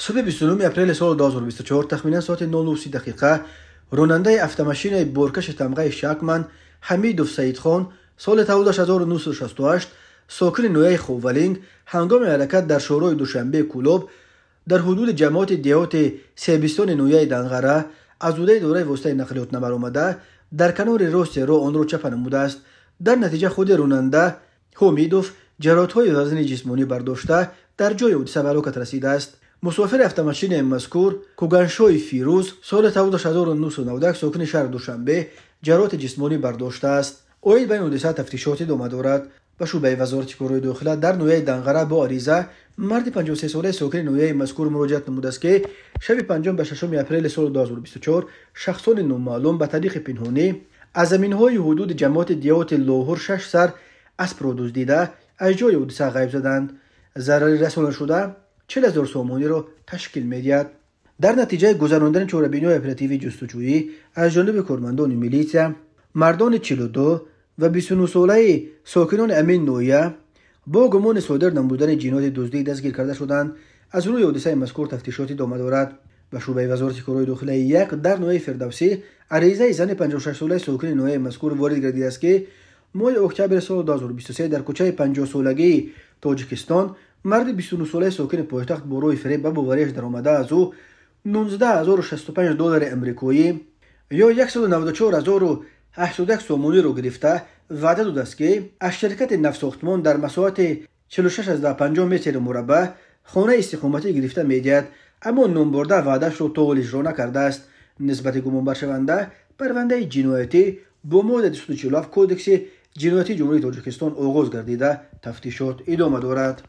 Субҳи 29 апрели соли 2024 тахминан соати 09:30 дақиқа ронандаи автомашинаи боркаши тамғаи Шакман Ҳамидов Саидхон, соли таваллудаш 1968, сокини ноҳияи Ховалинг, ҳангоми ҳаракат дар шоҳроҳи Душанбе Кӯлоб дар ҳудуди ҷамоати деҳоти Себистони ноҳияи Данғара аз ҳудуди дораи воситаи нақлиёт набаромада, дар канори рости роҳ онро чапа намудааст. Дар натиҷа худи ронанда Ҳомидов ҷароҳатҳои вазнини ҷисмонӣ бардошта, дар ҷои ҳодиса ба ҳалокат расидааст. Мусофири автомашинаи мазкур Куганшои Фирӯз, соли таваллудаш 1991, сокини шаҳри Душанбе, ҷароҳати ҷисмонӣ бардоштааст. Оид ба ин ҳодиса тафтишот идома дорад. Ба шӯъбаи вазорати корҳои дохила дар ноҳияи Данғара бо ариза марди 53-солаи сокини ноҳияи мазкур муроҷиат намудааст, ки шаби 5 ба 6 апрели соли 2024 шахсони номаълум ба тариқи пинҳонӣ аз заминҳои ҳудуди ҷамоати деҳоти Лоҳур 6 сар аспро дуздида, аз ҷои ҳодиса ғайб заданд. Зарари расонашуда 40 000 сомониро ташкил медиҳад. Дар натиҷаи гузарондани чорабиниҳои оперативии ҷустуҷӯӣ аз ҷониби кормандони милитсия, мардони 42 ва 29-солаи сокинони амин ноҳия бо гумони содир намудани ҷинояти дуздӣ дастгир карда шуданд. Аз рӯи ҳодисаи мазкур тафтишот идома дорад. Ба шӯъбаи вазорати корҳои дохилаи як дар ноҳияи Фирдавсӣ аризаи зани 56-солаи сокини ноҳияи мазкур ворид гардидааст, ки моҳи октябри соли 2023 дар кӯчаи 50-солагии Тоҷикистон марди 29-солаи сокини пойтахт бо роҳи фиреб ба бовариаш даромада, аз ӯ 19 065 доллари амрикоӣ ё 194 081 сомониро гирифта, ваъда додааст, ки аз ширкати навсохтмон дар масоҳати 46,50 метри мураббаъ хонаи истиқоматӣ гирифта медиҳад, аммо номбурда ваъдаашро то ҳол иҷро накардааст. Нисбати гумонбаршаванда парвандаи ҷиноятӣ бо моддаи 247 Кодекси ҷиноятии Ҷумҳурии Тоҷикистон оғоз гардида, тафтишот идома дорад.